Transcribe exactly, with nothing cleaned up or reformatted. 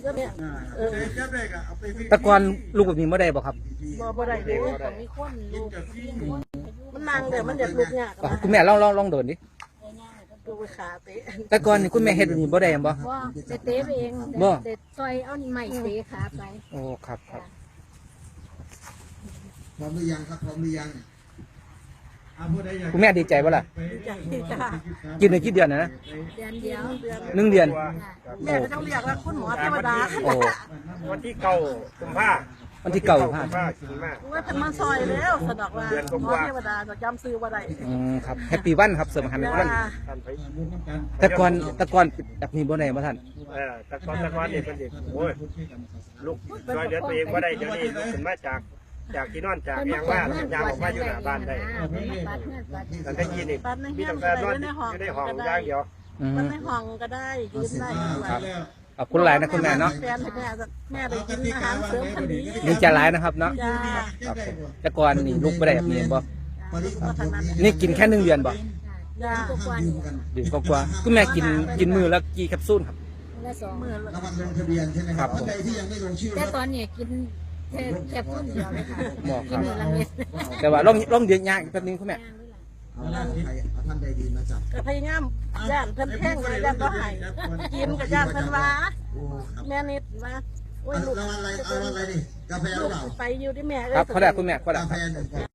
ก็เนี่ยเออ แต่ก่อนลุกแบบนี้บ่ได้บ่ครับ บ่บ่ได้เลย มีคนลูก มันนั่งเดี๋ยวมันอยากลุกยาก อ่ะ คุณแม่ลองลองลองเดินดิ ลูกขาเตะ แต่ก่อนนี่คุณแม่เฮ็ดแบบนี้บ่ได้บ่ ว่าเตะไปเอง บ่ เตะซอยเอาไม้เตะขาไป โอ้ครับครับ พร้อมหรือยังครับ พร้อมหรือยัง คุณแม่ดีใจบ่ล่ะ จ้ะ กินได้กี่เดือนนะ เดือนเดียว หนึ่งเดือน แม่ก็ต้องเรียกว่าคุณหมอเทวดา โอ้ วันที่เก้ากุมภา วันที่เก้ากุมภา กินมาก โอ้ยเพิ่นมาซอยแล้วสะดอกว่า เดือนกว่า หมอเทวดาจะจำชื่อบ่ได้ อืมครับ แฮปปี้วันครับ เสริมอาหารแฮปปี้วัน จ้า แต่ก่อนแต่ก่อนแบบนี้บ่ได้บ่ท่าน เออแต่ก่อนแต่ก่อนนี่เพิ่นสิโอ้ย ลูกช่วยเหลือตัวเองบ่ได้ เดี๋ยวนี้ลุกขึ้นมาจาก จากที่นอนจากแอ่งว่าย่างออกมาอยู่หน้าบ้านได้ ตั้งแต่กี้นี่ ปัดใน มี เฮือน ตั้งแต่นอน ก็ได้ ในห้อง อยู่ในห้อง ก็ได้ อย่างเดียว อืม ปัดในห้องก็ได้ ยืนได้ ครับ ขอบคุณหลายนะคุณแม่เนาะ แฟนให้แม่ แม่ได้กินอาหารเสริมพันธุ์ดี ดีใจหลายนะครับเนาะ จ้า ครับผม แต่ก่อนนี่ลุกบ่ได้แบบนี้บ่ บ่ถนัด นี่กินแค่หนึ่งเดือนบ่ จ้า ดื่มกว่าๆ คุณแม่กินกินมื้อละกี่แคปซูลครับ มื้อละสอง มื้อละ ระวังลงทะเบียนใช่ไหมครับ ครับผม ท่านใดที่ยังไม่ลงชื่อ แต่ตอนนี้กินแค่แคปซูลเดียวเลยค่ะ บอกครับ กินมื้อละเม็ด แต่ว่าลองลองเดือดยากแป๊บนึงคุณแม่ เอาล่ะ ใครเอาท่านใดดีมาจับ ก็พยายามย่านเพิ่นแพงเลยย่านบ่ให้ กินก็ย่านเพิ่นว่า โอ้ครับ แม่นิดว่า โอ้ย ลูก รางวัลอะไร เอารางวัลอะไรนี่ กาแฟหรือเปล่า ลูกไปอยู่ที่แม่เอ้ย ครับ ขอได้คุณแม่ ขอได้ กาแฟหนึ่งกล่อง